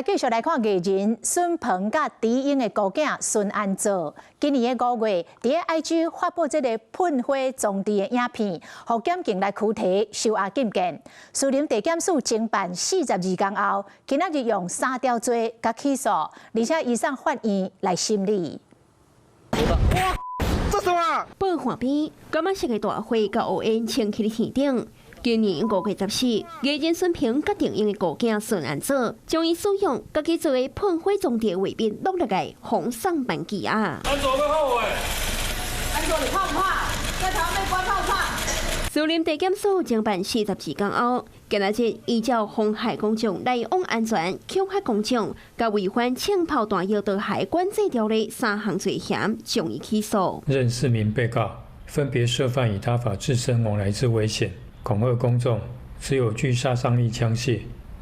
繼續來看藝人孫鵬佮玎英的孤囝孫安祖，今年的5月，佇咧 IG 發布這個噴火裝置的影片，予檢警來拘提收押禁見。士林地檢署偵辦42工後，今仔日用三條罪共起訴，而且移送法院來審理。哇，這什麼？報看邊，感覺是個大火佮烏煙衝起天頂。今年5月14，藝人孫鵬佮玎英的孤囝孫安祖，將伊使用家己做的噴火裝置畫面錄落來，予送辦羈押。安祖你好欸，安祖你怕不怕？在台灣被關怕不怕？士林地檢署偵辦42工後，今仔日依照妨害公眾來往安全、恐嚇公眾、佮違反槍炮彈藥刀械管制條例三項罪嫌，將伊起訴。認四名被告分別涉犯以他法置身往來之危險、恐嚇公眾、持有具殺傷力槍械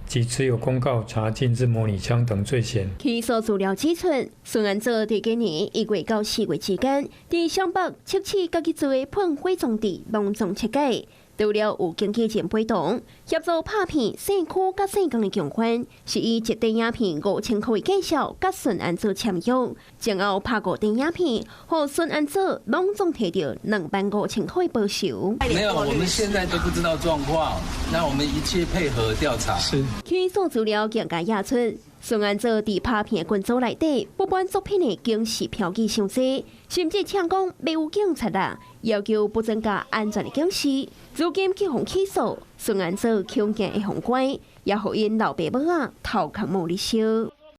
及持有公告查禁之模擬槍等罪嫌。起訴資料指出，孫安祖佇今年1月到4月之間，佇雙北測試家己做的噴火裝置攏總七擺，除了有經紀人陪同協助拍片，社區佮姓江的共犯是以一塊影片5000箍的價數佮孫安祖簽約，前後拍五段影片，予孫安祖攏總提著25,000箍的報酬。沒有，我們現在都不知道狀況，那我們一切配合調查。是。起訴資料更加指出，孫安祖佇拍片群組內底，不滿作品的警示標記傷濟，甚至嗆講袂有警察啦，要求不增加安全的警示。如今去予起訴，孫安祖恐驚會予關，也予𪜶老爸母仔頭殼毛咧燒。